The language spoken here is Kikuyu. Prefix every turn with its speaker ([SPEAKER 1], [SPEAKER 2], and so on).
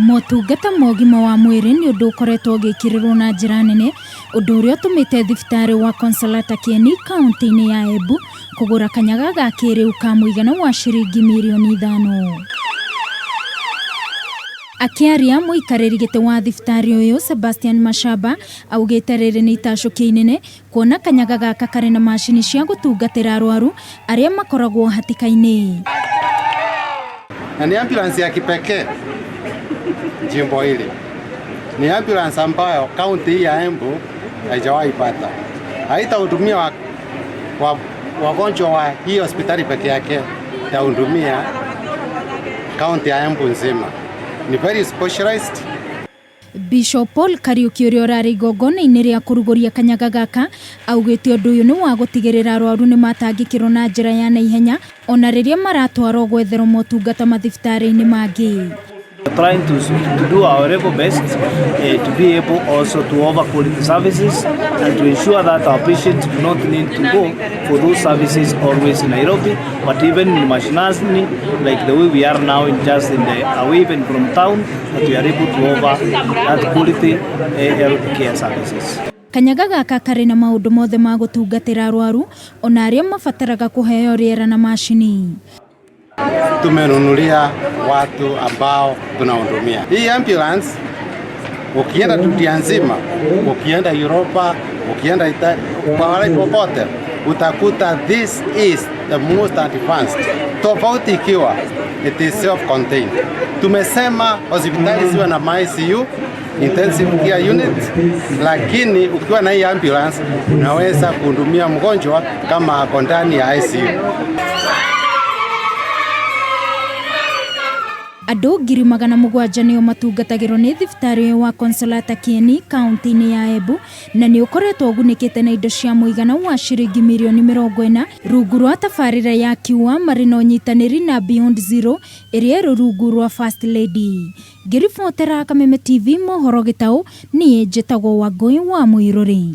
[SPEAKER 1] Motungata ma ũgima wa mwĩrĩ nĩ ũndũ ũkoretwo ũgĩkĩrĩrwo na njĩra nene, ũndũ ũrĩa ũtũmĩte thibitarĩ wa Consolata Kieni kaunti-inĩ ya Embu kũgũra kanyaga ga kĩrĩu ka mũigana wa ciringi mirioni ithano. Akĩaria, mũikarĩri gĩtĩ wa thibitarĩ ũyũ Sebastian Mashaba augĩte rĩrĩ nĩ itacũkia inene kuona kanyaga gaka karĩ na macini cia gũtungatĩra arwaru arĩa makoragwo hatĩka-inĩ.
[SPEAKER 2] Na ni ambulance ya kipekee jimbo hili. Ni ambulance ambayo kaunti hii ya Embu haijawahi pata. Haitahudumia wagonjwa wa hii hospitali peke yake, itahudumia kaunti ya Embu nzima. Ni very specialized.
[SPEAKER 1] Bishop Paul Kariuki ũrĩa ũrarĩ igongona-inĩ rĩa kũrugũria kanyaga gaka augĩte ũndũ ũyũ nĩ wa gũtigĩrĩra arwaru nĩ matangĩkĩrwo na njĩra ya naihenya ona rĩrĩa maratwarwo gwetherwo motungata mathibitarĩ-inĩ mangĩ.
[SPEAKER 3] Trying to do our level best to be able also to offer quality services and to ensure that our patients do not need to go for those services always in Nairobi, but even in Mashinani, like the way we are now in just in the away even from town, that we are able to offer that quality health care services.
[SPEAKER 1] Kanyaga gaka karĩ na maũndũ mothe ma gũtungatĩra arwaru ona arĩa mabataraga kũheo rĩera na macini.
[SPEAKER 2] Tumenunulia watu ambao tunahudumia. Hii ambulance ukienda dunia nzima, ukienda Europa, ukienda Italy, mahali popote utakuta this is the most advanced. Tofauti ikiwa it is self-contained. Tumesema hospitali ziwe na ICU, intensive care unit, lakini ukiwa na hii ambulance unaweza kuhudumia mgonjwa kama ako ndani ya ICU.
[SPEAKER 1] Andũ 700,000 nĩo matungatagĩrwo nĩ thibitarĩ ũyũ wa Consolata Kieni kaunti-inĩ ya Embu na nĩ ũkoretwo ũgunĩkĩte na indo cia mũigana wa ciringi mirioni 40 rungu rwa tabarĩra ya Kiua marĩ na ũnyitanĩri na Beyond Zero ĩrĩa ĩrĩ rungu rwa First Lady. Ngĩribotera Kameme TV mohoro gĩtaũ, niĩ njĩtagwo Wangũi wa Mũirũrĩ.